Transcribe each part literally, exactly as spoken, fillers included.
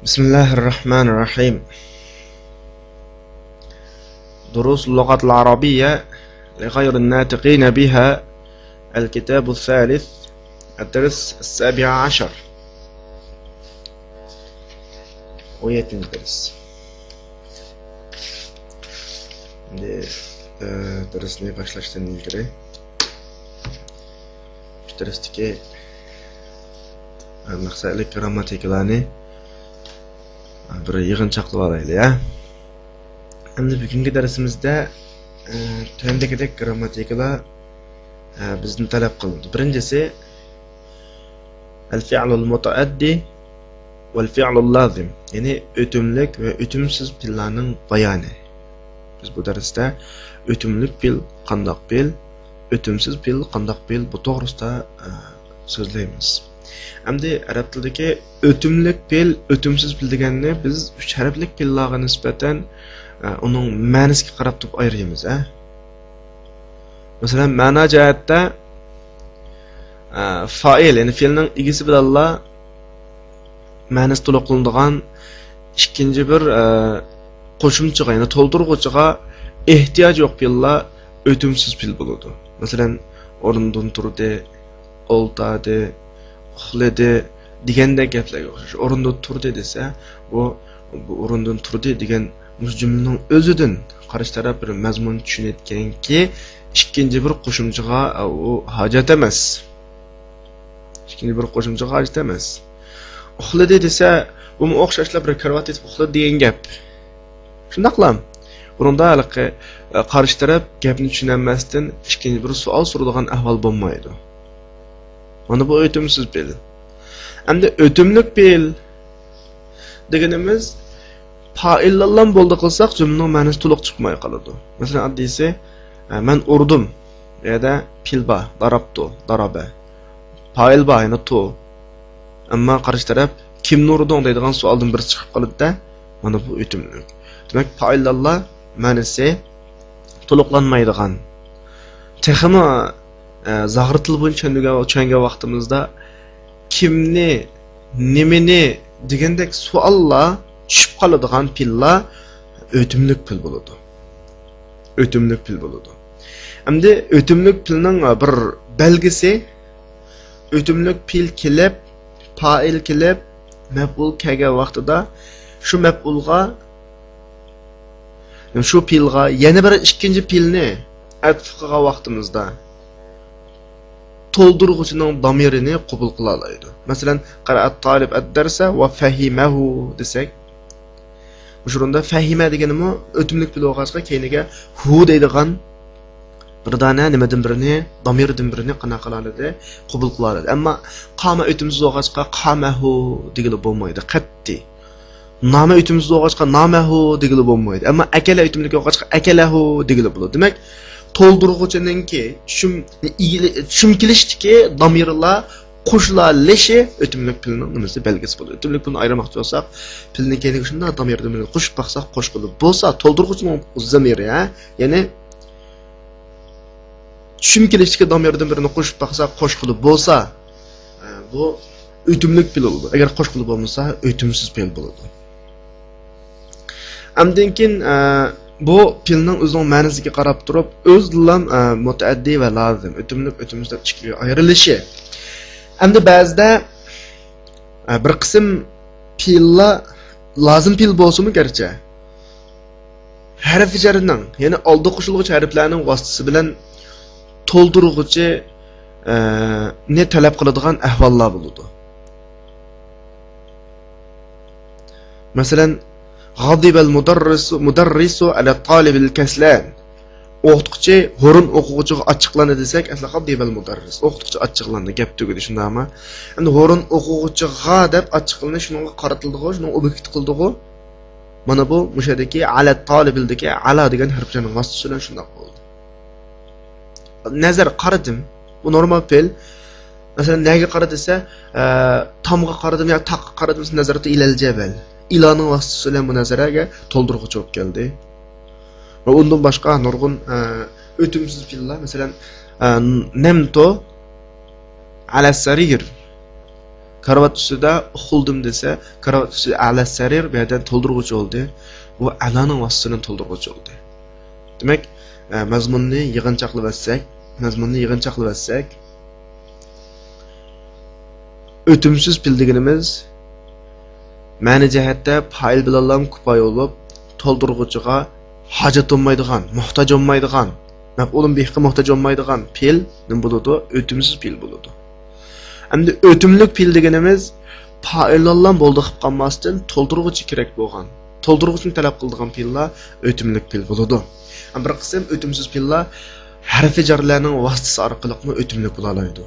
بسم الله الرحمن الرحيم. دروس اللغة العربية لغير الناطقين بها، الكتاب الثالث، الدرس السابع عشر. ئون يەتتىنچى دەرس. ئەمدى، ئە، دەرسنى باشلاشتىن ئىلگىرى، شۇ دەرستىكى، ئە، مەقسەتلىك گىرامماتىكىلارنى، ئە، بىر يىغىنچاقلىۋالايلى، ھە. ئەمدى بۈگۈنكى دەرسىمىزدە، ئە، تۆۋەندىكىدەك گىرامماتىكىلار، ئە، بىزدىن تەلەپ قىلىنىدۇ. بىرىنچىسى، الفعل المتعدي والفعل اللازم، يەنى ئۆتۈملۈك ۋە ئۆتۈمسىز پېئىللارنىڭ بايانى. بىز بۇ دەرستە ئۆتۈملۈك پېئىل قانداق پېئىل، ئۆتۈمسىز پېئىل قانداق پېئىل، بۇ توغرىسىدا، ئە، سۆزلەيمىز. ئەمدى ئەرەب تىلىدىكى ئۆتۈملۈك پېئىل، ئۆتۈمسىز پېئىل دېگەننى بىز ئۈچ ھەرپلىك پېئىللارغا نىسبەتەن، ئە، ئۇنىڭ مەنىسىگە قاراپ تۇرۇپ ئايرىيمىز، ئە. مەسىلەن، مەنا جەھەتتە، ئە، فائىل، يەنى پېئىلنىڭ ئىگىسى بىلەنلا مەنىسى تولۇقلىنىدىغان ئىككىنچى بىر، ئە، قوشۇمچىغا، يەنى تولدۇرغۇچىغا ئېھتىياج يوق پېئىللار ئۆتۈمسىز پېئىل بولىدۇ. مەسىلەن، ئورنىدىن تۇردى، ئولتۇردى، ئۇخلىدى دېگەندەك گەپلەرگە ئوخشاش. ئورنىدىن تۇردى دېسە، بۇ، بۇ ئورنىدىن تۇردى دېگەن مۇشۇ جۈملىنىڭ ئۆزىدىن قارشى تەرەپ بىر مەزمۇن چۈشىنىدىكەنكى، ئىككىنچى بىر قوشۇمچىغا، ئە، ئۇ ھاجەت ئەمەس. ئىككىنچى بىر قوشۇمچىغا ھاجەت ئەمەس. ئۇخلىدى دېسە، بۇمۇ ئوخشاشلا بىر كارىۋات يېتىپ ئۇخلىدى دېگەن گەپ. شۇنداقلا، بۇنىڭدا ھېلىقى، ئە، قارشى تەرەپ گەپنى چۈشىنەلمەستىن ئىككىنچى بىر سوئال سورىدىغان ئەھۋال بولمايدۇ. مانا بۇ ئۆتۈمسىز پېئىل. ئەمدى ئۆتۈملۈك پېئىل دېگىنىمىز پائىللىلام بولدى قىلساق، جۈملىنىڭ مەنىسى تولۇق چىقماي قالىدۇ. مەسىلەن، ئاددىيسى، ئە، مەن ئۇردۇم. بۇ يەردە پېئىل بار، داراپتۇ، دارابە. پائىل بار، يەنى تو. ئەمما قارشى تەرەپ، كىمنى ئۇردۇڭ دەيدىغان سوئالدىن بىرسى چىقىپ قالىدۇ-دە. مانا بۇ ئۆتۈملۈك. دېمەك، پائىللىلام مەنىسى تولۇقلانمايدىغان. تېخىمۇ، ئە، زاغرا تىل بويىچە چۈشەنگەن، چۈشەنگەن ۋاقتىمىزدا، كىمنى، نېمىنى دېگەندەك سوئاللار چۈشۈپ قالىدىغان پېئىللار ئۆتۈملۈك پېئىل بولىدۇ. ئۆتۈملۈك پېئىل بولىدۇ. ئەمدى ئۆتۈملۈك پېئىلنىڭ بىر بەلگىسى، ئۆتۈملۈك پېئىل كېلىپ، پائىل كېلىپ، مەپئۇل كەلگەن ۋاقتىدا شۇ مەپئۇلغا، شۇ پېئىلغا يەنە بىر ئىككىنچى پېئىلنى ئەتىپ قىلغان ۋاقتىمىزدا، تولدۇرغۇچىنىڭ دامىرىنى قوبۇل قىلالايدۇ. مەسىلەن، قەرەئەت تالىب ئەددەرسە ۋە فەھىمەھۇ دېسەك، مۇشۇ ئورۇندا فەھىمە دېگىنىمۇ ئۆتۈملۈك پېئىل بولغاچقا، كەينىگە ھۇ دەيدىغان بىر دانە نېمىدىن بىرنى، دامىردىن بىرنى قانداق قىلالىدى؟ قوبۇل قىلالىدى. ئەمما قامە ئۆتۈمسىز بولغاچقا، قامەھۇ دېگىلى بولمايدۇ، قەتئىي. نامە ئۆتۈمسىز بولغاچقا، نامەھۇ دېگىلى بولمايدۇ. ئەمما ئەكەلە ئۆتۈملۈك بولغاچقا، ئەكەلەھۇ دېگىلى بولىدۇ. دېمەك، تولدۇرغۇچىنىڭكى چۈشۈم، چۈشۈم كېلىشتىكى دامىرلار قوشۇلالىشى ئۆتۈملۈك پېئىلنىڭ نېمىسى، بەلگىسى بولىدۇ. ئۆتۈملۈك پېئىلنى ئايرىماقچى بولساق، پېئىلنىڭ كەينىگە شۇنداق دامىردىن بىرنى قوشۇپ باقساق، قوشقىلى بولسا، تولدۇرغۇچىنىڭ زامىرى، ھە؟ يەنى چۈشۈم كېلىشتىكى دامىردىن بىرنى قوشۇپ باقساق، قوشقىلى بولسا، ئە، بۇ ئۆتۈملۈك پېئىل بولىدۇ. ئەگەر قوشقىلى بولمىسا، ئۆتۈمسىز پېئىل بولىدۇ. ئاندىن كېيىن، ئە، بۇ پېئىلنىڭ ئۆزىنىڭ مەنىسىگە قاراپ تۇرۇپ، ئۆزىدىنلا، ئە، مۇتەئەددىي ۋە لازىم، ئۆتۈملۈك، ئۆتۈمسىز دەپ ئىككىگە ئايرىلىشى. ئەمدى بەزىدە، ئە، بىر قىسىم پېئىللار لازىم پېئىل بولسىمۇ گەرچە، ھەرپى جەرنىڭ، يەنى ئالدى قوشۇلغۇچى ھەرپلەرنىڭ ۋاسىتىسى بىلەن تولدۇرغۇچى، ئە، نى تەلەپ قىلىدىغان ئەھۋاللار بولىدۇ. مەسىلەن، غەزىبەل مۇدەررىسۇ، مۇدەررىسۇ ئەلە تالىبىل كەسلەن. ئوقۇتقۇچى ھۇرۇن ئوقۇغۇچىغا ئاچچىقلاندى دېسەك، ئەسلى غەزىبەل مۇدەررىس. ئوقۇتقۇچى ئاچچىقلاندى، گەپ تۈگىدى، شۇنداقمۇ؟ ئەمدى ھۇرۇن ئوقۇغۇچىغا دەپ ئاچچىقلىنىش شۇنىڭغا قارىتىلىدىغۇ، شۇنىڭغا ئوبيېكت قىلدىغۇ. مانا بۇ مۇشۇ يەردىكى ئەلە تالىبىلدىكى ئەلە دېگەن ھەرپچەننىڭ ۋاسىتىسى بىلەن شۇنداق بولدى. نەزەر، قارىدىم. بۇ نورمال پېئىل. مەسىلەن، نەگە قارىدى دېسە، ئە، تامغا قارىدىم يا تاغقا قارىدىم دېسە، نەزەرتۇ ئىلەل جەبەل. ئىلانىڭ ۋاسىتىسى بىلەن بۇ نەزەرگە تولدۇرغۇچى بولۇپ كەلدى. ۋە ئۇندىن باشقا نۇرغۇن، ئە، ئۆتۈمسىز پېئىللار، مەسىلەن، ئە، نەمتۇ ئەلە سەرىر. كارىۋات ئۈستىدە ئۇخلىدىم دېسە، كارىۋات ئۈستىدە ئەلەس سەرىر، بۇ يەردە تولدۇرغۇچ بولدى. بۇ ئەلانىڭ ۋاسىتىسى بىلەن تولدۇرغۇچ بولدى. دېمەك، ئە، مەزمۇننى يىغىنچاقلىۋەتسەك، مەزمۇننى يىغىنچاقلىۋەتسەك، ئۆتۈمسىز پېئىل دېگىنىمىز مەنە جەھەتتە پائىل بىلەنلا كۇپايە بولۇپ، تولدۇرغۇچىغا ھاجەت بولمايدىغان، موھتاج بولمايدىغان، مەپئۇلۇن بىھقا موھتاج بولمايدىغان پېئىل نېمە بولىدۇ؟ ئۆتۈمسىز پېئىل بولىدۇ. ئەمدى ئۆتۈملۈك پېئىل دېگىنىمىز پائىل بىلەنلا بولدى قىلىپ قالماستىن، تولدۇرغۇچى كېرەك بولغان، تولدۇرغۇچىنى تەلەپ قىلىدىغان پېئىللار ئۆتۈملۈك پېئىل بولىدۇ. بىر قىسىم ئۆتۈمسىز پېئىللار ھەرپى جارلارنىڭ ۋاسىتىسى ئارقىلىقمۇ ئۆتۈملۈك بولالايدۇ.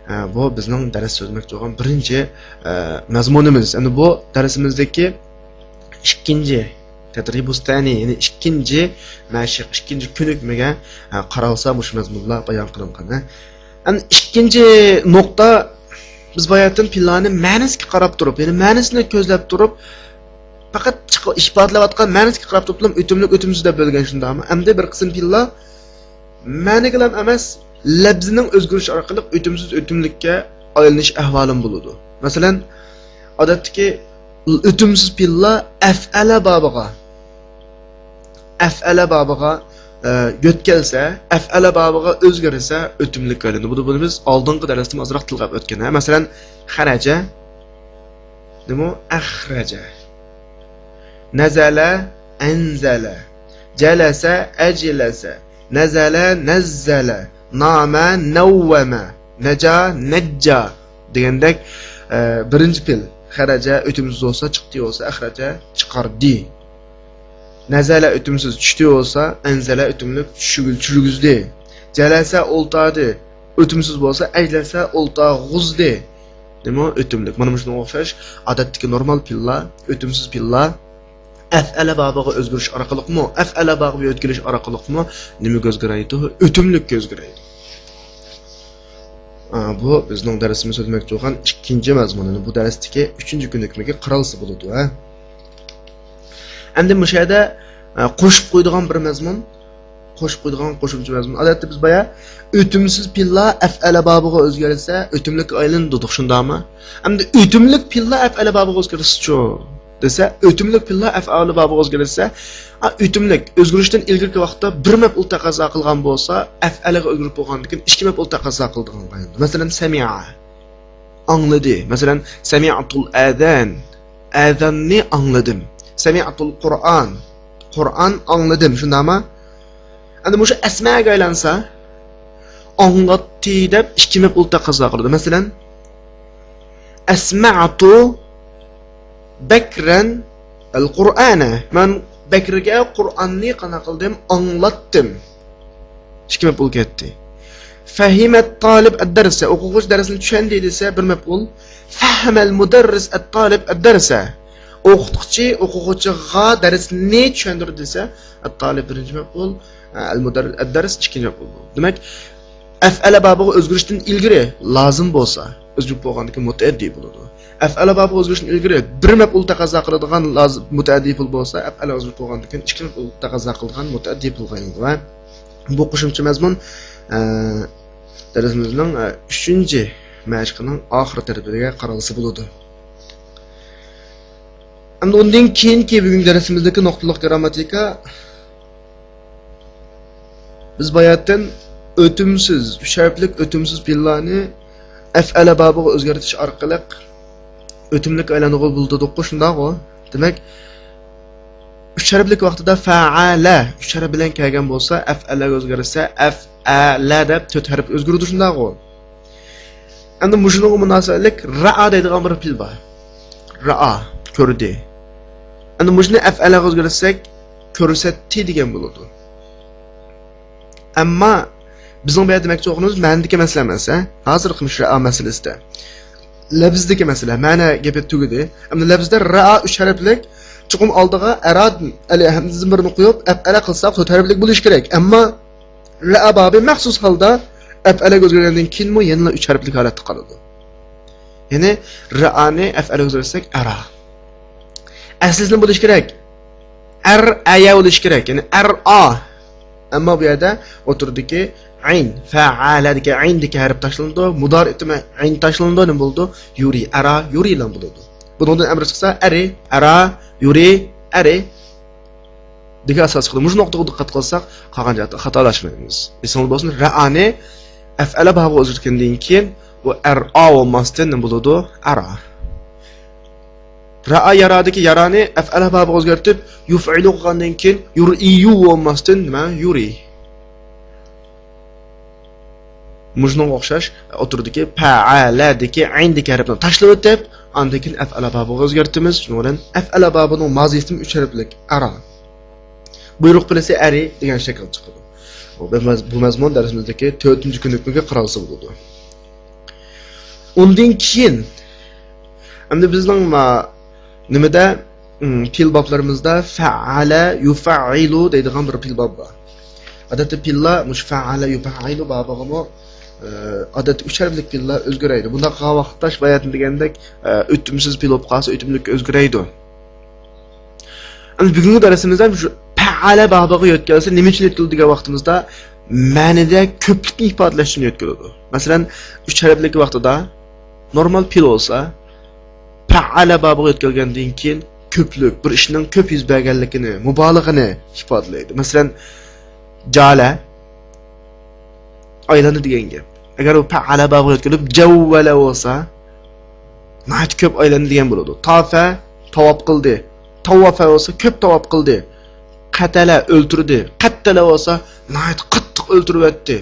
ئە، بۇ بىزنىڭ دەرس سۆزلىمەكچى بولغان بىرىنچى، ئە، مەزمۇنىمىز. ئەمدى بۇ دەرسىمىزدىكى ئىككىنچى، تەدرىبۇس سانى، يەنى ئىككىنچى مەشىق، ئىككىنچى كۆنۈكمىگە، ئە، قارالسا مۇشۇ مەزمۇنلار بايان قىلىنغان، ھە. ئەمدى ئىككىنچى نۇقتا، بىز باياتىن پېئىللارنى مەنىسىگە قاراپ تۇرۇپ، يەنى مەنىسىنى كۆزلەپ تۇرۇپ، پەقەت چىق-، ئىپادىلەۋاتقان مەنىسىگە قاراپ تۇرۇپلا ئۆتۈملۈك، ئۆتۈمسىز دەپ بۆلگەن، شۇنداقمۇ؟ ئەمدى بىر قىسىم پېئىللار مەنىگىلا ئەمەس، لەپزىنىڭ ئۆزگىرىشى ئارقىلىق ئۆتۈمسىز ئۆتۈملۈككە ئايلىنىش ئەھۋالىمۇ بولىدۇ. مەسىلەن، ئادەتتىكى ئۆتۈمسىز پېئىللار ئەفئەلە بابىغا، ئەفئەلە بابىغا، ئە، يۆتكەلسە، ئەفئەلە بابىغا ئۆزگەرسە، ئۆتۈملۈككە ئايلىنىدۇ. بۇنى، بۇنى بىز ئالدىنقى دەرستىمۇ ئازراق تىلغا ئەپ ئۆتكەن، ھە؟ مەسىلەن، خەرەجە، نېمە؟ ئەخرەجە. نەزەلە، ئەنزەلە. جەلەسە، ئەجلەسە. نەزەلە، نەززەلە. نامە، نەۋۋەمە. نەجا، نەججا. دېگەندەك، ئە، بىرىنچى پېئىل خەرەجە ئۆتۈمسىز بولسا، چىقتى بولسا، ئەخرەجە چىقاردى. نەزەلە ئۆتۈمسىز، چۈشتى بولسا، ئەنزەلە ئۆتۈملۈك، چۈشۈگۈل-، چۈشۈرگۈزدى. جەلەسە ئولتاردى، ئۆتۈمسىز بولسا، ئەجلەسە ئولتارغۇزدى. نېمە؟ ئۆتۈملۈك. مانا مۇشۇنىڭغا ئوخشاش ئادەتتىكى نورمال پېئىللار، ئۆتۈمسىز پېئىللار ئەفئەلە بابىغا ئۆزگىرىش ئارقىلىقمۇ، ئەفئەلە بابىغا يۆتكىلىش ئارقىلىقمۇ نېمىگە ئۆزگىرەيدۇ؟ ئۆتۈملۈككە ئۆزگىرەيدۇ. ئا، بۇ بىزنىڭ دەرسىمىز سۆزلىمەكچى بولغان ئىككىنچى مەزمۇن. يەنى بۇ دەرستىكى ئۈچىنچى كۆنۈكمىگە قارالسا بولىدۇ، ھە. ئەمدى مۇشۇ يەردە، ئە، قوشۇپ قويىدىغان بىر مەزمۇن، قوشۇپ قويىدىغان قوشۇمچە مەزمۇن. ئادەتتە بىز بايا ئۆتۈمسىز پېئىللار ئەفئەلە بابىغا ئۆزگەرسە، ئۆتۈملۈككە ئايلىنىدۇ دېدۇق، شۇنداقمۇ؟ ئەمدى ئۆتۈملۈك پېئىللار ئەفئەلە بابىغا ئۆزگەرسىچۇ دېسە، ئۆتۈملۈك پېئىللار ئەفئەلە بابىغا ئۆزگەرسە، ئا، ئۆتۈملۈك ئۆزگىرىشتىن ئىلگىرىكى ۋاقىتتا بىر مەپئۇل تەقەززا قىلغان بولسا، ئەفئەلەگە ئۆزگىرىپ بولغاندىن كېيىن ئىككى مەپئۇل تەقەززا قىلىدىغانغا ئايلىنىدۇ. مەسىلەن، سەمىئە. ئاڭلىدى. مەسىلەن، سەمىئتۇل ئەزان، ئەزاننى ئاڭلىدىم. سەمىئتۇل قۇرئان، قۇرئان ئاڭلىدىم. شۇنداقمۇ؟ ئەمدى مۇشۇ ئەسمەگە ئايلانسا، ئاڭلاتتى دەپ ئىككى مەپئۇل تەقەززا قىلىدۇ. مەسىلەن، ئەسمەتۇ بەكرەن ئەل قۇرئانە. مەن بەكرىگە قۇرئاننى قانداق قىلدىم؟ ئاڭلاتتىم. ئىككى مەپئۇل كەتتى. فەھىمەت تالىب ئەددەرسە. ئوقۇغۇچى دەرسنى چۈشەندى دېسە، بىر مەپئۇل. فەھمەل مۇدەررىس ئەت تالىب ئەددەرسە. ئوقۇتقۇچى ئوقۇغۇچىغا دەرسنى چۈشەندۈردى دېسە، ئەت تالىب بىرىنچى مەپئۇل، ئەل مۇدەررىس ئەددەرس ئىككىنچى مەپئۇل بولىدۇ. دېمەك، ئەفئەلە بابىغا ئۆزگىرىشتىن ئىلگىرى لازىم بولسا، ئۆزگىرىپ بولغاندىكىن مۇتەئەددى بولىدۇ. ئەفئەلە بابىغا ئۆزگىرىشتىن ئىلگىرى بىر مەپئۇل تەقەززا قىلىدىغان لازىم مۇتەئەددى پېئىل بولسا، ئەفئەلە ئۆزگىرىپ بولغاندىكىن ئىككى مەپئۇل تەقەززا قىلىدىغان مۇتەئەددى پېئىلغا ئايلىنىدۇ. ۋە بۇ قوشۇمچە مەزمۇن، ئە، دەرسىمىزنىڭ، ئە، ئۈچىنچى مەشىقىنىڭ ئاخىر تەرىپىگە قارالسا بولىدۇ. ئەمدى ئۇندىن كېيىنكى بۈگۈنكى دەرسىمىزدىكى نۇقتىلىق گرامماتىكا، بىز باياتىن ئۆتۈمسىز، ئۈچ ھەرپلىك ئۆتۈمسىز پېئىللارنى ئەفئەلە بابىغا ئۆزگەرتىش ئارقىلىق ئۆتۈملۈككە ئايلاندۇرغىلى بولىدۇ دېدۇققۇ، شۇنداقغۇ؟ دېمەك، ئۈچ ھەرپلىك ۋاقتىدا فەئەلە ئۈچ ھەرپ بىلەن كەلگەن بولسا، ئەفئەلەگە ئۆزگەرسە، ئەفئەلە دەپ تۆت ھەرپ ئۆزگىرىدۇ، شۇنداقغۇ؟ ئەمدى مۇشۇنىڭغا مۇناسىۋەتلىك رەئا دەيدىغان بىر پېئىل بار. رەئا، كۆردى. ئەمدى مۇشۇنى ئەفئەلەگە ئۆزگەرتسەك، كۆرسەتتى دېگەن بولىدۇ. ئەمما بىزنىڭ بۇ يەردە دېمەكچى بولغىنىمىز مەنىدىكى مەسىلە ئەمەس، ھە؟ ھازىرقى مۇشۇ رەئا مەسىلىسىدە. لەپزدىكى مەسىلە، مەنە گېپى تۈگىدى. ئەمدى لەپزدە رەئا ئۈچ ھەرپلىك، چوقۇم ئالدىغا ئەرا، ئەلى ھەمزىدىن بىرنى قويۇپ، ئەپئەلە قىلساق، تۆت ھەرپلىك بولۇشى كېرەك. ئەمما رەئا بابى مەخسۇس ھالدا ئەپئەلەگە ئۆزگەرگەندىن كېيىنمۇ يەنىلا ئۈچ ھەرپلىك ھالەتتە قالىدۇ. يەنى رەئانى ئەفئەلگە ئۆزگەرتسەك، ئەرا. ئەسلىسىدىن بولۇشى كېرەك. ئەر، ئەيە بولۇشى كېرەك. يەنى ئەرئا. ئەمما بۇ يەردە ئوتتۇرىدىكى ئەين، فەئەلەدىكى ئەيندىكى ھەرپ تاشلىنىدۇ، مۇدارىئتىمۇ ئەين تاشلىنىدۇ، نېمە بولىدۇ؟ يۇرى، ئەرا يۇرى بىلەن بولىدۇ. بۇنىڭدىن ئەمر چىقسا، ئەرى، ئەرا يۇرى، ئەرى دېگەن ئاساس چىقىدۇ. مۇشۇ نۇقتىغا دىققەت قىلساق، قالغان جەھەتتە خاتالاشمايمىز. ئېسىڭىزدە بولسۇن، رەئانى ئەفئەلە بابىغا ئۆزگەرتكەندىن كېيىن، ئۇ ئەرئا بولماستىن نېمە بولىدۇ؟ ئەرا. رەئا يارادىكى يارانى ئەفئەلە بابىغا ئۆزگەرتىپ، يۇفئىلۇ قىلغاندىن كېيىن، يۇرئىيۇ بولماستىن نېمە؟ يۇرى. مۇشۇنىڭغا ئوخشاش ئوتتۇرىدىكى پەئەلەدىكى ئەيندىكى ھەرپنى تاشلىۋېتىپ، ئاندىن كېيىن ئەفئەلە بابىغا ئۆزگەرتىمىز. شۇنىڭ بىلەن ئەفئەلە بابىنىڭ مازىسىمۇ ئۈچ ھەرپلىك ئەرا. بۇيرۇق پېئلى ئەرى دېگەن شەكىل چىقىدۇ. بۇ مەز-، بۇ مەزمۇن دەرسىمىزدىكى تۆتىنچى كۆنۈكمىگە قارالسا بولىدۇ. ئۇندىن كېيىن، ئەمدى بىزنىڭ ما-، نېمىدە، ئىم، پېئىل بابلىرىمىزدا فەئەلە يۇفەئىلۇ دەيدىغان بىر پېئىل باب بار. ئادەتتە پېئىللار مۇشۇ فەئەلە يۇفەئىلۇ بابىغىمۇ، ئە، ئادەتتە ئۈچ ھەرپلىك پېئىللار ئۆزگىرەيدۇ. بۇنداق قىلغان ۋاقىتتا شۇ باياتىن دېگەندەك، ئە، ئۆتۈمسىز پېئىل بولۇپ قالسا، ئۆتۈملۈككە ئۆزگىرەيدۇ. ئەمدى بۈگۈنكى دەرسىمىزدە شۇ پەئەلە بابىغا يۆتكەلسە نېمە ئۈچۈن يۆتكىلىدۇ دېگەن ۋاقتىمىزدا، مەنىدە كۆپلۈكنى ئىپادىلەش ئۈچۈن يۆتكىلىدۇ. مەسىلەن، ئۈچ ھەرپلىك ۋاقتىدا نورمال پېئىل بولسا، پەئەلە بابىغا يۆتكەلگەندىن كېيىن كۆپلۈك، بىر ئىشنىڭ كۆپ يۈز بەرگەنلىكىنى، مۇبالىغىنى ئىپادىلەيدۇ. مەسىلەن، جالە، ئايلاندى دېگەن گەپ. ئەگەر ئۇ پەئەلە بابىغا يۆتكىلىپ، جەۋۋەلە بولسا، ناھايىتى كۆپ ئايلاندى دېگەن بولىدۇ. تافە، تاۋاپ قىلدى. تاۋافە بولسا، كۆپ تاۋاپ قىلدى. قەتەلە، ئۆلتۈردى. قەتتەلە بولسا، ناھايىتى قاتتىق ئۆلتۈرۈۋەتتى.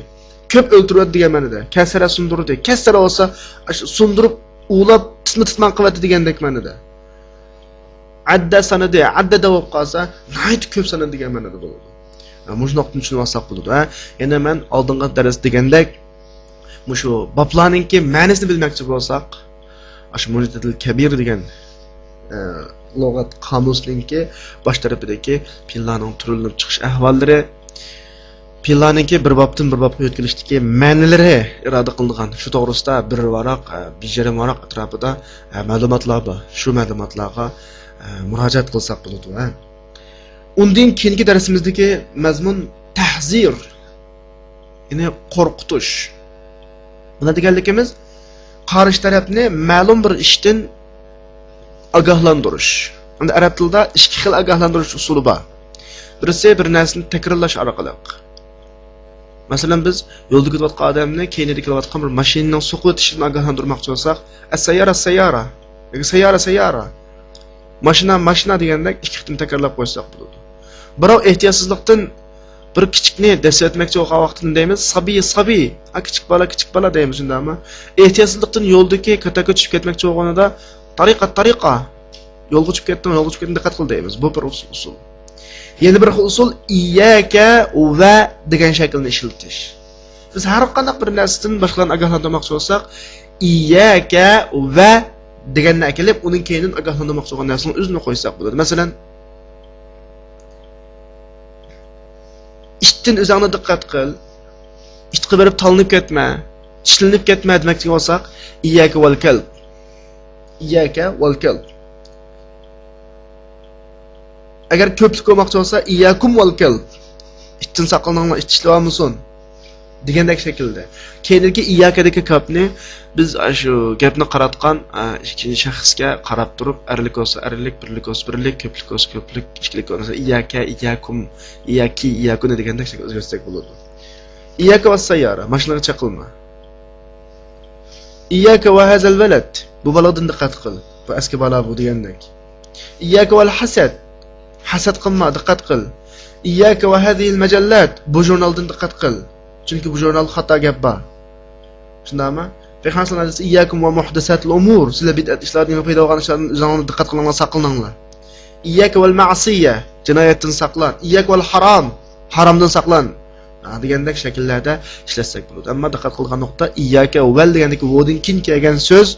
كۆپ ئۆلتۈرۈۋەتتى دېگەن مەنىدە. كەسەرە، سۇندۇردى. كەسەرە بولسا، ئاشۇ سۇندۇرۇپ، ئۇۋىلاپ، تىتما-تىتما قىلىۋەتتى دېگەندەك مەنىدە. ئەددە سانىدى، ئەددەدە بولۇپ قالسا، ناھايىتى كۆپ سانىدى دېگەن مەنىدە بولىدۇ. ھە، مۇشۇ نۇقتىنى چۈشىنىۋالساق بولىدۇ، ھە. يەنە مەن ئالدىنقى دەرس دېگەندەك، مۇشۇ بابلارنىڭكى مەنىسىنى بىلمەكچى بولساق، ئاشۇ مۇنتەدىل كەبىر دېگەن، ئە، لۇغەت قامۇسنىڭكى باش تەرىپىدىكى پېئىللارنىڭ تۈرلىنىپ چىقىش ئەھۋاللىرى، پېئىللارنىڭكى بىر بابتىن بىر بابقا يۆتكىلىشتىكى مەنىلىرى ئىرادە قىلىنغان، شۇ توغرىسىدا بىر ۋاراق، ئە، بىر يېرىم ۋاراق ئەتراپىدا، ئە، مەلۇماتلار بار. شۇ مەلۇماتلارغا، ئە، مۇراجىئەت قىلساق بولىدۇ، ھە. ئۇندىن كېيىنكى دەرسىمىزدىكى مەزمۇن تەھزىر، يەنى قورقۇتۇش. بۇنى دېگەنلىكىمىز، قارشى تەرەپنى مەلۇم بىر ئىشتىن ئاگاھلاندۇرۇش. ئەمدى ئەرەب تىلىدا ئىككى خىل ئاگاھلاندۇرۇش ئۇسۇلى بار. بىرسى بىر نەرسىنى تەكرارلاش ئارقىلىق. مەسىلەن، بىز يولدا كېتىۋاتقان ئادەمنى كەينىدە كېلىۋاتقان بىر ماشىنىنىڭ سوقۇۋېتىشىدىن ئاگاھلاندۇرماقچى بولساق، ئەسسەييارە، سەييارە ياكى سەييارە، سەييارە، ماشىنا، ماشىنا دېگەندەك ئىككى قېتىم تەكرارلاپ قويساق بولىدۇ. بىراۋ ئېھتىياتسىزلىقتىن بىر كىچىكنى دەسسىۋەتمەكچى بولغان ۋاقتىدا دەيمىز، سابىي، سابىي، ھە، كىچىك بالا، كىچىك بالا دەيمىز، شۇنداقمۇ؟ ئېھتىياتسىزلىقتىن يولدىكى كاتاكا چۈشۈپ كەتمەكچى بولغىنىدا، تارىقە، تارىقە، يولغا چۈشۈپ كەتتىڭ، يولغا چۈشۈپ كەتتىڭ، دىققەت قىل دەيمىز. بۇ بىر ئۇسۇل. يەنە بىر خىل ئۇسۇل، ئىيياكە ۋە دېگەن شەكىلنى ئىشلىتىش. بىز ھەر قانداق بىر نەرسىدىن باشقىلارنى ئاگاھلاندۇرماقچى بولساق، ئىيياكە ۋە دېگەننى ئەكېلىپ، ئۇنىڭ كەينىدىن ئاگاھلاندۇرماقچى بولغان نەرسىنىڭ ئۆزىنى قويساق بولىدۇ. مەسىلەن، ئىتتىن ئۆزۈڭنى دىققەت قىل، ئىتقا بېرىپ تالىنىپ كەتمە، چىشلىنىپ كەتمە دېمەكچى بولساق، ئىيياكە ۋەل كەلب. ئىيياكە ۋەل كەلب. ئەگەر كۆپلۈك بولماقچى بولسا، ئىيياكۇم ۋەل كەلب. ئىتتىن ساقلىنىڭلار، ئىت چىشلىۋالمىسۇن دېگەندەك شەكىلدە. كەينىدىكى ئىيياكەدىكى كاپنى بىز ئاشۇ گەپنى قاراتقان، ئە، ئىككىنچى شەخسكە قاراپ تۇرۇپ، ئەرلىك بولسا ئەرلىك، بىرلىك بولسا بىرلىك، كۆپلۈك بولسا كۆپلۈك، ئىككىلىك بولسا، مەسىلەن، ئىيياكە، ئىيياكۇم، ئىيياكى، ئىيياكۇنى دېگەندەك شەكىلدە ئۆزگەرتسەك بولىدۇ. ئىيياكە ۋەسسەييارە، ماشىنىغا چېقىلما. ئىيياكە ۋە ھەزەل ۋەلەد، بۇ بالىدىن دىققەت قىل. بۇ ئەسكى بالا بۇ دېگەندەك. ئىيياكە ۋەل ھەسەد، ھەسەت قىلما، دىققەت قىل. ئىيياكە ۋە ھەزىھىل مەجەللات، بۇ ژۇرنالدىن دىققەت قىل. چۈنكى بۇ ژۇرنالدا خاتا گەپ بار. شۇنداقمۇ؟ پەيغەمبەر سەللەللاھۇ ئەلەيھى ۋەسەللەم، ئىيياكۇم ۋە مۇھدەساتىل ئۇمۇر، سىلەر بىدئەت ئىشلاردىن، يېڭى پەيدا بولغان ئىشلاردىن ئۆزۈڭلارنى دىققەت قىلىڭلار، ساقلىنىڭلار. ئىيياكە ۋەل مەئسىيە، جىنايەتتىن ساقلان. ئىيياكە ۋەل ھارام، ھارامدىن ساقلان. ھە، دېگەندەك شەكىللەردە ئىشلەتسەك بولىدۇ. ئەمما دىققەت قىلغان نۇقتا، ئىيياكە ۋەل دېگەندىكى ۋودىن كېيىن كەلگەن سۆز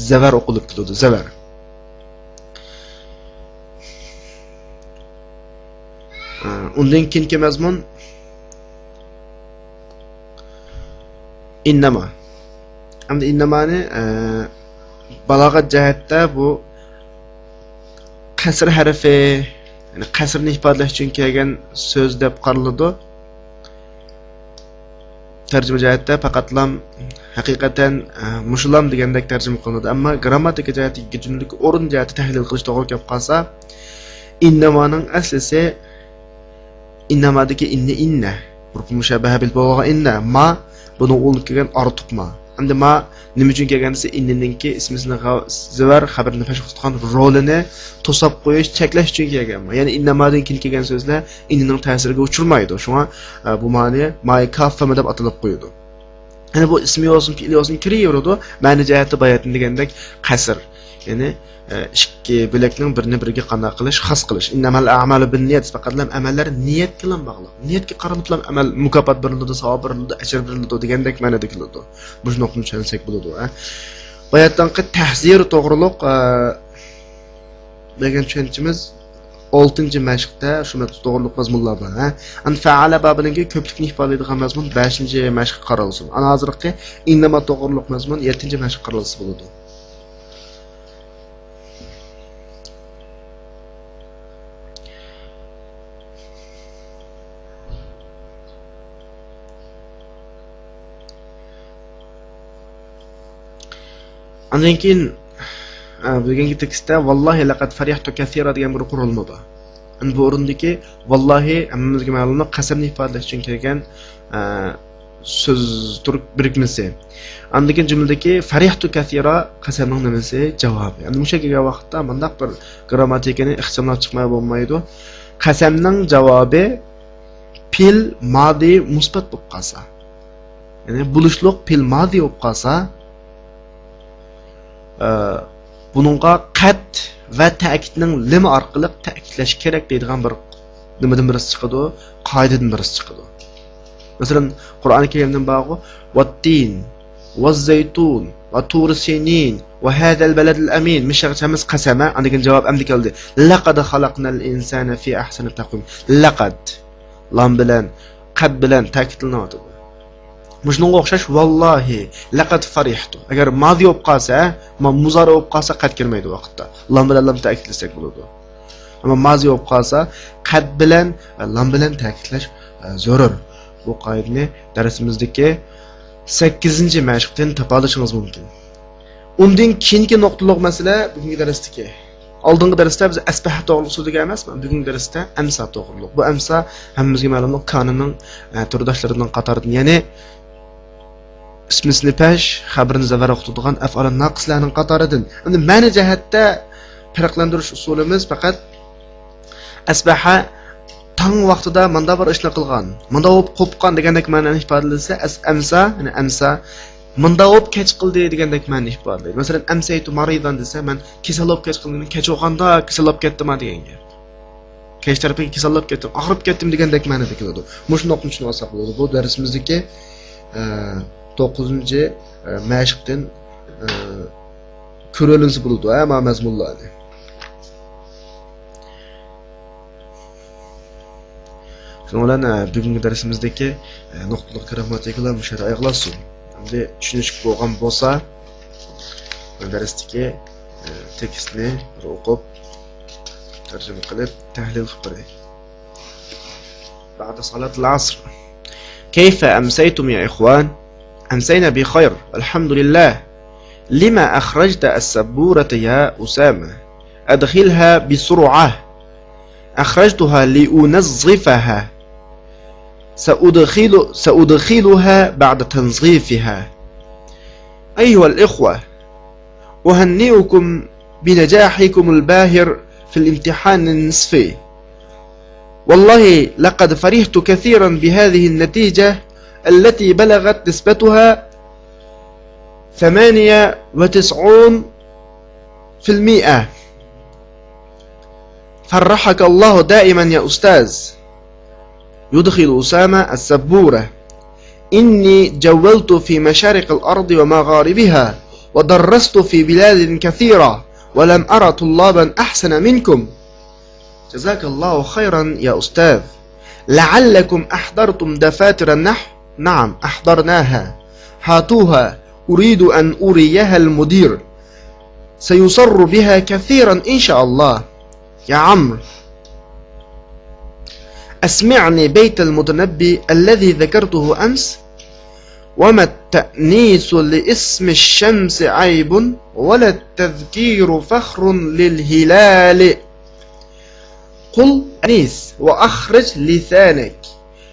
زەۋەر ئوقۇلۇپ كېلىدۇ، زەۋەر. ھە، ئۇندىن كېيىنكى مەزمۇن ئىننەما. ئەمدى ئىننەمانى، ئە، بالاغەت جەھەتتە بۇ قەسر ھەرپى، يەنى قەسرنى ئىپادىلەش ئۈچۈن كەلگەن سۆز دەپ قارىلىدۇ. تەرجىمە جەھەتتە پەقەتلام، ھەقىقەتەن، ئە، مۇشۇلام دېگەندەك تەرجىمە قىلىنىدۇ. ئەمما گرامماتىكا جەھەتتىكى جۈملىدىكى ئورۇن جەھەتتە تەھلىل قىلىش توغرا كەپ قالسا، ئىننامانىڭ ئەسلىسى ئىننامادىكى ئىننە، ئىننە. ئۇرۇپ مۇشەببەھە بىل بولغان ئىننە. ما، بۇنىڭ ئۇلىنىپ كەلگەن ئارتۇق ما. ئەمدى ما نېمە ئۈچۈن كەلگەن دېسە، ئىننىنىڭكى ئىسمىسىنى غا-، زىۋەر خەبىرىنى پەشقا تۇتقان رولىنى توساپ قويۇش، چەكلەش ئۈچۈن كەلگەن ما. يەنى ئىننامادىن كېيىن كەلگەن سۆزلەر ئىننىنىڭ تەسىرىگە ئۇچرىمايدۇ. شۇڭا، ئە، بۇ مانى مائى كاففىمۇ دەپ ئاتىلىپ قويىدۇ. يەنى بۇ ئىسمى بولسۇن، پېئىلى بولسۇن كىرىۋېرىدۇ. مەنە جەھەتتە باياتىن دېگەندەك قەسر. يەنى، ئە، ئىككى بۆلەكنىڭ بىرىنى بىرىگە قانداق قىلىش، خاس قىلىش. ئىننەمەل ئەمالۇ بىننىيەت، پەقەتلا ئەمەللەر نىيەتكىلا باغلىق. نىيەتكە قارىلىپلا ئەمەل مۇكاپات بېرىلىدۇ، ساۋاب بېرىلىدۇ، ئەجىر بېرىلىدۇ دېگەندەك مەنىدە كېلىدۇ. مۇشۇ نۇقتىنى چۈشەنسەك بولىدۇ، ھە. باياتىنقى تەھزىر توغرۇلۇق، ئە، بەرگەن چۈشەنچىمىز ئالتىنچى مەشىقتە شۇ مەزمۇن توغرۇلۇق مەزمۇنلار بار، ھە. ئەمدى فەئەلە بابىنىڭكى كۆپلۈكنى ئىپادىلەيدىغان مەزمۇن بەشىنچى مەشىققە قارالسۇن. ئەنە ھازىرقى ئىننەما توغرۇلۇق مەزمۇن يەتتىنچى مەشىققە قارالسا بولىدۇ. ئاندىن كېيىن، ئە، بۈگۈنكى تېكىستتە ۋاللاھى لەقەد فەرىھتۇ كەسىرا دېگەن بىر قۇرۇلما بار. ئەمدى بۇ ئورۇندىكى ۋاللاھى ھەممىمىزگە مەلۇم، قەسەمنى ئىپادىلەش ئۈچۈن كەلگەن، ئە، سۆز تۈرك بىرىكمىسى. ئاندىن كېيىن جۈملىدىكى فەرىھتۇ كەسىرا قەسەمنىڭ نېمىسى؟ جاۋابى. ئەمدى مۇشۇ كەلگەن ۋاقىتتا مۇنداق بىر گرامماتىكىنى ئىخچاملاپ چىقماي بولمايدۇ. قەسەمنىڭ جاۋابى پېئىل مادى مۇسبەت بولۇپ قالسا، يەنى بولۇشلۇق پېئىل مادى بولۇپ قالسا، ئە، بۇنىڭغا قەد ۋە تەكىدنىڭ لىمى ئارقىلىق تەكىدلەش كېرەك دەيدىغان بىر نېمىدىن بىرسى چىقىدۇ، قائىدىدىن بىرسى چىقىدۇ. مەسىلەن، قۇرئان كەرىمدىن بارغۇ، ۋەتتىن، ۋەززەيتۇن، ۋەتۇرى سىنىن، ۋەھازەل بەلەدىل ئەمىن. مۇشۇ ھەممىسى قەسەم، ھە؟ ئاندىن كېيىن جاۋاب ئەمدى كەلدى. لەقەد خەلەقنەل ئىنسانە فى ئەھسەنى تەقۋىم. لەقەد. لام بىلەن، قەد بىلەن تەكىتلىنىۋاتىدۇ. مۇشۇنىڭغا ئوخشاش، ۋاللاھى، لەقەد فەرىھتۇ. ئەگەر مازى بولۇپ قالسا، ما مۇزارى بولۇپ قالسا، قەد كىرمەيدۇ ۋاقىتتا. لام بىلەن لام تەكىتلىسەك بولىدۇ. ئەمما مازى بولۇپ قالسا، قەد بىلەن، لام بىلەن تەكىتلەش، ئە، زۆرۈر. بۇ قائىدىنى دەرسىمىزدىكى سەككىزىنچى مەشىقتىن تاپالىشىڭىز مۇمكىن. ئۇندىن كېيىنكى نۇقتىلىق مەسىلە بۈگۈنكى دەرستىكى. ئالدىنقى دەرستە بىز ئەسبەھە توغرۇلۇق سۆزلىگەن ئەمەسمۇ؟ بۈگۈنكى دەرستە ئەمسا توغرۇلۇق. بۇ ئەمسا ھەممىمىزگە مەلۇملۇق كانىنىڭ، ئە، تۈرداشلىرىنىڭ قاتارىدىن، يەنى ئىسمىسنى پەش، خەبىرىنى زەۋەر ئوقۇتىدىغان ئەفئالى ناقىسلارنىڭ قاتارىدىن. ئەمدى مەنە جەھەتتە پەرقلەندۈرۈش ئۇسۇلىمىز پەقەت ئەسبەھە تاڭ ۋاقتىدا ماندا بىر ئىشنى قىلغان، ماندا بولۇپ قوپقان دېگەندەك مەنىنى ئىپادىلىسە، ئەس-، ئەمسا، يەنى ئەمسا، ماندا بولۇپ كەچ قىلدى دېگەندەك مەنىنى ئىپادىلەيدۇ. مەسىلەن، ئەمسەيتۇ مارىزان دېسە، مەن كېسەل بولۇپ كەچ قىلدىم، كەچ بولغاندا كېسەل بولۇپ كەتتىما دېگەن گەپ. كەچ تەرىپىگە كېسەل بولۇپ كەتتىم، ئاغرىپ كەتتىم دېگەندەك مەنىدە كېلىدۇ. مۇشۇ نۇقتىنى چۈشىنىۋالساق بولىدۇ. بۇ دەرسىمىزدىكى، ئە، توققۇزىنچى، ئە، مەشىقتىن، ئە، كۆرۈۋېلىنسە بولىدۇ، ئە، ما مەزمۇنلارنى. شۇنىڭ بىلەن، ئە، بۈگۈنكى دەرسىمىزدىكى، ئە، نۇقتىلىق گرامماتىكىلار مۇشۇ يەردە ئاياغلاشسۇن. ئەمدى چۈشىنىشلىك بولغان بولسا، دەرستىكى، ئە، تېكىستنى بىر ئوقۇپ، تەرجىمە قىلىپ، تەھلىل قىلىپ بېرەي. بعد صلاة العصر. كيف أمسيتم يا إخوان؟ أمسينا بخير، والحمد لله. لم أخرجت السبورة يا أسامة؟ أدخلها بسرعة. أخرجتها لأنظفها. سأدخل، سأدخلها بعد تنظيفها. أيها الإخوة، أهنئكم بنجاحكم الباهر في الامتحان النصفي. والله لقد فرحت كثيرا بهذه النتيجة التي بلغت نسبتها ثمانية وتسعون في المائة. فرحك الله دائما يا أستاذ. يدخل أسامة السبورة. إني جولت في مشارق الأرض ومغاربها، ودرست في بلاد كثيرة، ولم أر طلابا أحسن منكم. جزاك الله خيرا يا أستاذ. لعلكم أحضرتم دفاتر النحو؟ نعم، أحضرناها. هاتوها، أريد أن أريها المدير. سيسر بها كثيرا إن شاء الله. يا عمرو، أسمعني بيت المتنبي الذي ذكرته أمس. وما التأنيث لاسم الشمس عيب، ولا التذكير فخر للهلال. قل أنيث وأخرج لسانك.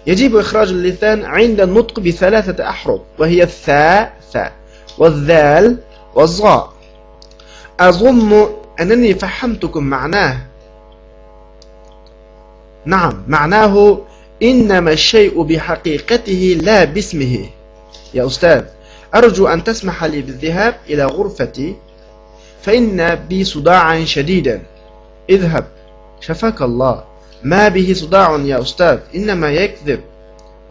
يجب إخراج اللسان عند النطق بثلاثة أحرف، وهي الثاء، ثاء، والذال، والظاء. أظن أنني فهمتكم معناه. نعم، معناه: إنما الشيء بحقيقته لا باسمه. يا أستاذ، أرجو أن تسمح لي بالذهاب إلى غرفتي، فإن بي صداعا شديدا. اذهب، شفاك الله. ما به صداع يا أستاذ، إنما يكذب.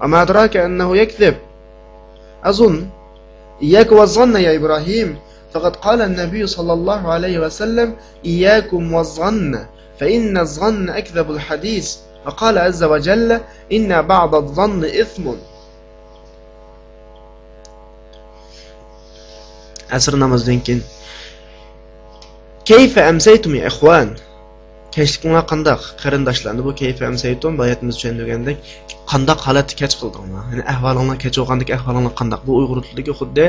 وما أدراك أنه يكذب. أظن. إياك والظن يا إبراهيم، فقد قال النبي صلى الله عليه وسلم: إياكم والظن، فإن الظن أكذب الحديث. وقال عز وجل: إن بعض الظن إثم. ئەسىر نامىزىدىن كېيىن. كيف أمسيتم يا إخوان؟ كەچلىكىڭلار قانداق، قېرىنداشلار؟ ئەمدى بۇ كيف أمسيتم، باياتىمىز چۈشەندۈرگەندەك، قانداق ھالەتتە كەچ قىلدىڭلار؟ يەنى ئەھۋالىڭلار، كەچ بولغاندىكى ئەھۋالىڭلار قانداق؟ بۇ ئۇيغۇر تىلىدىكى خۇددى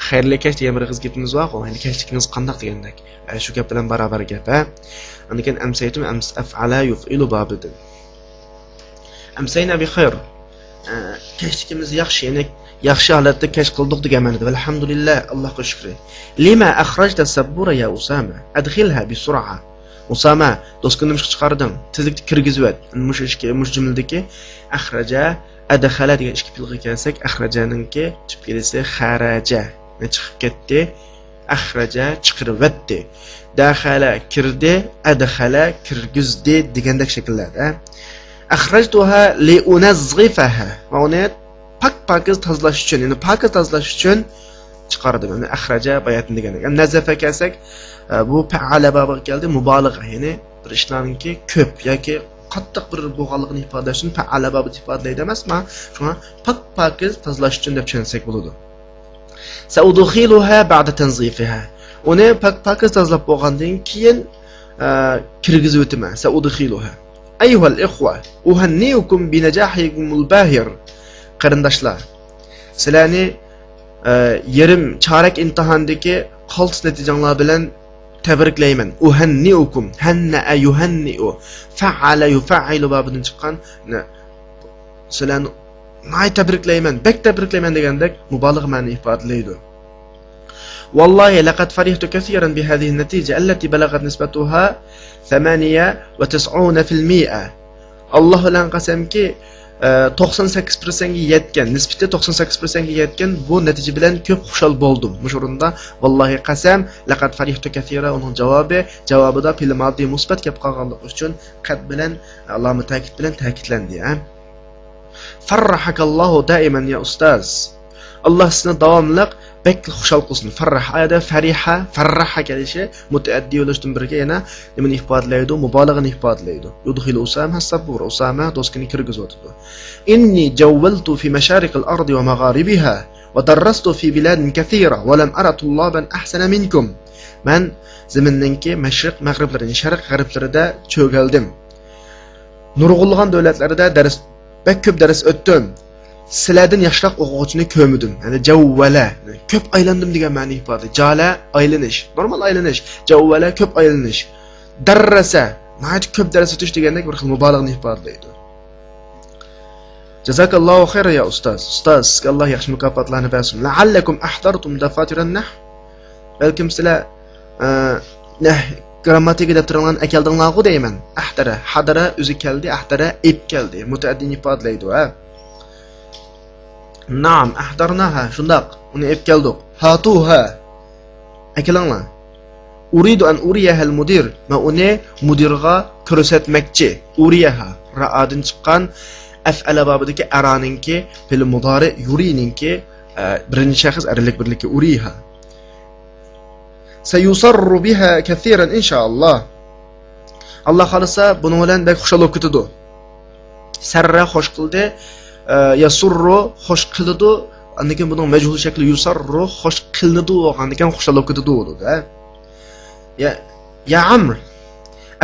خەيرلىك كەچ دېگەن بىر ئېغىز گېپىمىز بارغۇ، يەنى كەچلىكىڭىز قانداق دېگەندەك. ئە، شۇ گەپ بىلەن بارابەر گەپ، ھە؟ ئاندىن كېيىن أمسيتم، أمس-، أفعل يفعل بابىدىن. أمسينا بخير. ئە، كەچلىكىمىز ياخشى، يەنى ياخشى ھالەتتە كەچ قىلدۇق دېگەن مەنىدە. ۋەلھەمدۇلىللا، ئاللاھقا شۈكرى. لما أخرجت السبورة يا أسامة؟ أدخلها بسرعة. ئۇسامە، دوسكىنى نېمىشقا چىقاردىڭ؟ تېزلىكتە كىرگۈزۈۋەت. مۇشۇ ئىككى، مۇشۇ جۈملىدىكى ئەخرەجە، ئەدخەلە دېگەن ئىككى پېئىلغا كەلسەك، ئەخرەجەنىڭكى تۈپ كېلىسى خەرەجە، يەنى چىقىپ كەتتى. ئەخرەجە، چىقىرىۋەتتى. دەخەلە، كىردى. ئەدخەلە، كىرگۈزدى دېگەندەك شەكىللەردە. أخرجتها لأنظفها. مەن ئۇنى پاك-پاكىز تازىلاش ئۈچۈن، يەنى پاكىز تازىلاش ئۈچۈن چىقاردىم. يەنى ئەخرەجە باياتىن دېگەندەك. يەنى نەزەفە كەلسەك، ئە، بۇ پەئەلە بابىغا كەلدى، مۇبالىغە، يەنى بىر ئىشلارنىڭكى كۆپ ياكى قاتتىق بىر بولغانلىقىنى ئىپادىلەش ئۈچۈن پەئەلە بابىدا ئىپادىلەيدۇ ئەمەسمۇ؟ شۇڭا پاك-پاكىز تازىلاش ئۈچۈن دەپ چۈشەنسەك بولىدۇ. سەئۇدخىلۇھا بەئدە تەنزىفىھا. ئۇنى پاك-، پاكىز تازىلاپ بولغاندىن كېيىن، ئە، كىرگۈزۈۋېتىمەن. سەئۇدخىلۇھا. أيها الإخوة، أهنئكم بنجاحكم الباهر. قېرىنداشلار، سىلەرنى، ئە، يېرىم چارەك ئىمتىھاندىكى قالتىس نەتىجەڭلار بىلەن تەبرىكلەيمەن. أهنئكم، هنأ يهنئ، فعل يفعل بابىدىن چىققان، نە، سىلەرنى ناھايىتى تەبرىكلەيمەن، بەك تەبرىكلەيمەن دېگەندەك مۇبالىغە مەنىنى ئىپادىلەيدۇ. والله لقد فرحت كثيرا بهذه النتيجة التي بلغت نسبتها ثمانية وتسعون في المئة. ئاللا بىلەن قەسەمكى، ئە، توقسان سەككىز پىرسەنتكە يەتكەن، نىسبىتى توقسان سەككىز پىرسەنتكە يەتكەن بۇ نەتىجە بىلەن كۆپ خۇشال بولدۇم. مۇشۇ ئورۇندا، والله قەسەم، لقد فرحت كثيرا، ئۇنىڭ جاۋابى، جاۋابىدا پېئىل ماددىي مۇسبەت كەپ قالغانلىقى ئۈچۈن قەد بىلەن، ئالامە تەكىت بىلەن تەكىتلەندى، ھە؟ فرحك الله دائما يا أستاذ. ئاللا سىزنى داۋاملىق بەك خۇشال قىلسۇن. فرح، ئايەدە فرح، فرح كېلىشى مۇتەئەددى بولۇشتىن بىرگە يەنە نېمىنى ئىپادىلەيدۇ؟ مۇبالىغىنى ئىپادىلەيدۇ. يدخل أسامة السبورة، ئۇسامە دوسكىنى كىرگۈزۈۋاتىدۇ. إني جولت في مشارق الأرض ومغاربها ودرست في بلاد كثيرة ولم أر طلابا أحسن منكم. مەن زېمىننىڭكى مەشرىق مەغرىبلىرى، شەرق غەربلىرىدە چۆگەلدىم. نۇرغۇنلىغان دۆلەتلەردە دەرس، بەك كۆپ دەرس ئۆتتۈم. سىلەردىن ياخشىراق ئوقۇغۇچىنى كۆرمىدىم. يەنى جەۋۋەلە، كۆپ ئايلاندىم دېگەن مەنىنى ئىپادىلەيدۇ. جالە، ئايلىنىش، نورمال ئايلىنىش. جەۋۋەلە، كۆپ ئايلىنىش. دەررەسە، ناھايىتى كۆپ دەرس ئۆتۈش دېگەندەك بىر خىل مۇبالىغىنى ئىپادىلەيدۇ. جازاكاللاھۇ خەيرا يا ئۇستاز. ئۇستاز، سىزگە ئاللا ياخشى مۇكاپاتلارنى بەرسۇن. لەئەللەكۇم ئەھدەرتۇم دەفاتىرەن نەھۋ. بەلكىم سىلەر، ئە، نەھ، گرامماتىكا دەپتىرىڭلارنى ئەكەلدىڭلارغۇ دەيمەن. ئەھدەرە، ھەدەرە ئۆزى كەلدى، ئەھدەرە ئېلىپ كەلدى. مۇتەئەددىنى ئىپادىلەيدۇ، ھە. نەئەم، ئەھدەرناھا، شۇنداق، ئۇنى ئېلىپ كەلدۇق. ھاتۇھا، ئەكېلىڭلار. ئۇرىدۇ ئەن ئۇرىيەھەل مۇدىر، مەن ئۇنى مۇدىرغا كۆرسەتمەكچى. ئۇرىيەھا، رائادىن چىققان ئەفئەلە بابىدىكى ئەرانىڭكى پېئىل مۇدارى، يۇرىنىڭكى، ئە، بىرىنچى شەخس ئەرلىك بىرلىكى ئۇرىيەھا. سەيۇسەررۇ بىھا كەسىرەن ئىنشائاللا. ئاللا خالىسا بۇنىڭ بىلەن بەك خۇشال بولۇپ كېتىدۇ. سەررە خوش قىلدى، ئە، يەسۇررۇ خوش قىلىدۇ. ئاندىن كېيىن بۇنىڭ مەجھۇل شەكلى يۇسەررۇ خوش قىلىنىدۇ بولغاندىكىن خۇشال بولۇپ كېتىدۇ بولىدۇ، ھە. يا، يا عمرو،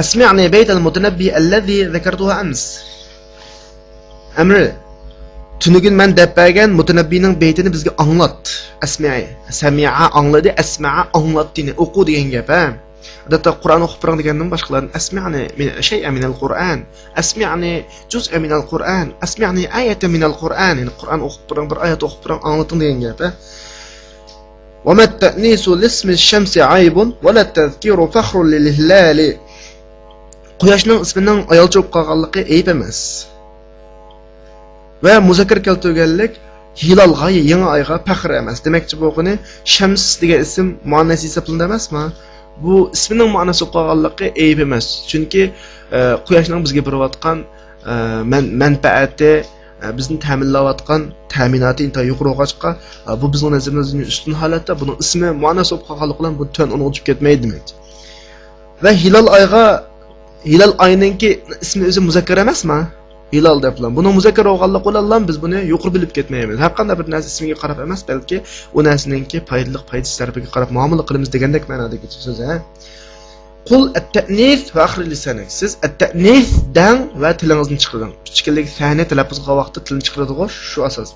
أسمعني بيت المتنبي الذي ذكرته أمس. ئەمرى، تۈنۈگۈن مەن دەپ بەرگەن مۇتەنەببىنىڭ بەيتىنى بىزگە ئاڭلات. ئەسمەئى. سەمىئە ئاڭلىدى، ئەسمەئە ئاڭلاتتى. يەنى ئوقۇ دېگەن گەپ، ھە. ئادەتتە قۇرئان ئوقۇپ بېرىڭ دېگەندىمۇ باشقىلاردىن ئەسمەئنى مىن-، شەيئەن مىنەل قۇرئان. ئەسمەئنى جۇزئەن مىنەل قۇرئان. ئەسمەئنى ئايەتەن مىنەل قۇرئان. يەنى قۇرئان ئوقۇپ بېرىڭ، بىر ئايەت ئوقۇپ بېرىڭ، ئاڭلىتىڭ دېگەن گەپ، ھە. وما التأنيث لاسم الشمس عيب ولا التذكير فخر للهلال. قۇياشنىڭ ئىسمىنىڭ ئايالچە بولۇپ قالغانلىقى ئەيىب ئەمەس. ۋە مۇزەككەر كەلتۈرگەنلىك ھىلالغا، يېڭى ئايغا پەخىر ئەمەس. دېمەكچى بولغىنى، شەمس دېگەن ئىسىم مۇئەننەس ھېسابلىنىدۇ ئەمەسمۇ؟ بۇ ئىسمىنىڭ مۇئەننەس بولۇپ قالغانلىقى ئەيىب ئەمەس. چۈنكى، ئە، قۇياشنىڭ بىزگە بېرىۋاتقان، ئە، مەن-، مەنپەئەتى، ئە، بىزنى تەمىنلەۋاتقان تەمىناتى ئىنتايىن يۇقىرى بولغاچقا، ئە، بۇ بىزنىڭ نەزىرىمىزدە ئۈستۈن ھالەتتە، بۇنىڭ ئىسمى مۇئەننەس بولۇپ قالغانلىقى بىلەن بۇ تۆۋەن ئورۇنغا چۈشۈپ كەتمەيدۇ دېمەكچى. ۋە ھىلال ئايغا، ھىلال ئاينىڭكى ئىسمى ئۆزى مۇزەككەر ئەمەسما؟ ھىلال دەپلا. بۇنىڭ مۇزەككەر بولغانلىقى بىلەنلا بىز بۇنى يۇقىرى بىلىپ كەتمەيمىز. ھەر قانداق بىر نەرسە ئىسمىگە قاراپ ئەمەس، بەلكى ئۇ نەرسىنىڭكى پايدىلىق، پايدىسىز تەرىپىگە قاراپ مۇئامىلە قىلىمىز دېگەندەك مەنادىكى سۆز، ھە. قل التأنيث وأخرج لسانك. سىز التأنيث دەڭ ۋە تىلىڭىزنى چىقىرىڭ. ئۈچ كىرلىك سەنى تەلەپپۇز قىلغان ۋاقىتتا تىلنى چىقىرىدىغۇ، شۇ ئاساس.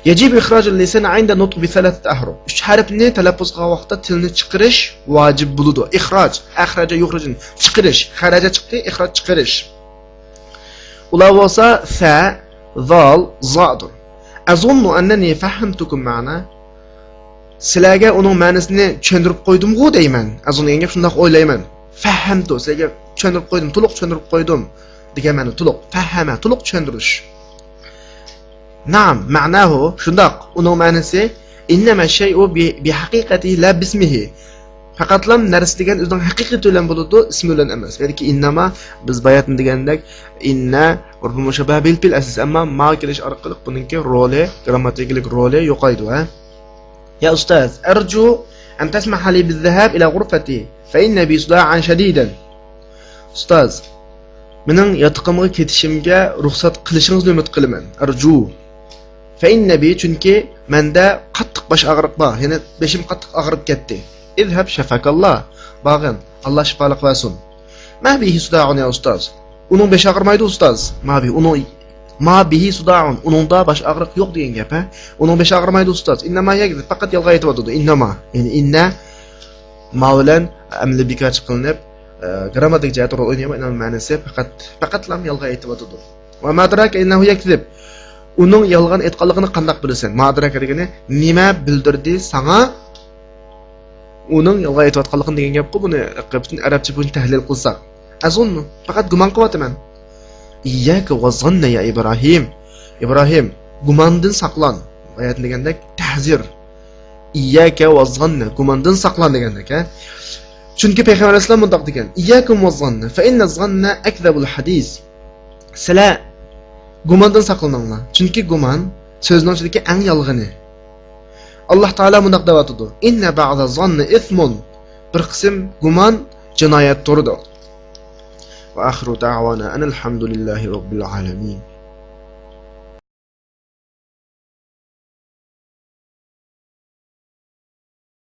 يجب إخراج اللسان عند نطق بثلاثة أحرف. ئۈچ ھەرپنى تەلەپپۇز قىلغان ۋاقىتتا تىلنى چىقىرىش ۋاجىپ بولىدۇ. ئىخراج، ئەخرەجە يۇخرىجۇن، چىقىرىش، خەرەجە چىقتى، ئىخراج چىقىرىش. ئۇلار بولسا سە، زال، زادۇر. أظن أنني فهمتكم معناه. سىلەرگە ئۇنىڭ مەنىسىنى چۈشەندۈرۈپ قويدۇمغۇ دەيمەن. ئەزۇن دېگەن گەپ شۇنداق ئويلايمەن. فەھەمتۇ، سىلەرگە چۈشەندۈرۈپ قويدۇم، تولۇق چۈشەندۈرۈپ قويدۇم دېگەن مەنە. تولۇق، فەھەمە، تولۇق چۈشەندۈرۈش. نەئەم، مەناھۇ، شۇنداق، ئۇنىڭ مەنىسى، إنما الشيء ب-، بحقيقته لا باسمه. پەقەتلا نەرسە دېگەن ئۆزىنىڭ ھەقىقىتى بىلەن بولىدۇ، ئىسمى بىلەن ئەمەس. بەلكى ئىنناما، بىز باياتىن دېگەندەك، ئىننە، ئۇرپى مۇشاببەھ بىل پېئىل ئەساس، ئەمما ما كېلىش ئارقىلىق بۇنىڭكى رولى، گرامماتىكىلىق رولى يوقايدۇ، ھە؟ يا ئۇستاز، أرجو أن تسمح لي بالذهاب إلى غرفتي، فإن بي صداعا شديدا. ئۇستاز، مېنىڭ ياتىقىمغا كېتىشىمگە رۇخسەت قىلىشىڭىزنى ئۈمىد قىلىمەن. أرجو. فإن بي، چۈنكى مەندە قاتتىق باش ئاغرىق بار، يەنى بېشىم قاتتىق ئاغرىپ كەتتى. اذهب شفاك الله. بارغىن، ئاللا شىپالىق بەرسۇن. ما به صداع يا أستاذ. ئۇنىڭ بېشى ئاغرىمايدۇ ئۇستاز. ما به، ئۇنىڭ، ما به صداع، ئۇنىڭدا باش ئاغرىق يوق دېگەن گەپ، ھە؟ ئۇنىڭ بېشى ئاغرىمايدۇ ئۇستاز. إنما يكذب، پەقەت يالغان ئېيتىۋاتىدۇ. إنما، يەنى إننە ما بىلەن ئەمەلدە بىكارچە قىلىنىپ، ئە، گرامماتىك جەھەتتە رول ئوينايدۇ، ئەمما مەنىسى پەقەت، پەقەتلا يالغان ئېيتىۋاتىدۇ. وما أدراك أنه يكذب. ئۇنىڭ يالغان ئېيتقانلىقىنى قانداق بىلىسەن؟ ما أدراك دېگىنى نېمە بىلدۈردى ساڭا؟ ئۇنىڭ يالغان ئېيتىۋاتقانلىقىنى دېگەن گەپقۇ، بۇنى پۈتۈن ئەرەبچە بويىچە تەھلىل قىلساق. أظن، پەقەت گۇمان قىلىۋاتىمەن. إياك والظن يا إبراهيم. ئىبراھىم، گۇماندىن ساقلان. باياتىن دېگەندەك، تەھزىر. إياك والظن، گۇماندىن ساقلان دېگەندەك، ھە. چۈنكى پەيغەمبەر ئەلەيھىسسالام مۇنداق دېگەن، إياكم والظن، فإن الظن أكذب الحديث. سىلەر گۇماندىن ساقلىنىڭلار، چۈنكى گۇمان سۆزنىڭ ئىچىدىكى ئەڭ يالغىنى. ئاللا تائالا مۇنداق دەۋاتىدۇ، إن بعض الظن إثم. بىر قىسىم گۇمان جىنايەتتۇر. وآخر دعوانا أن الحمد لله رب العالمين.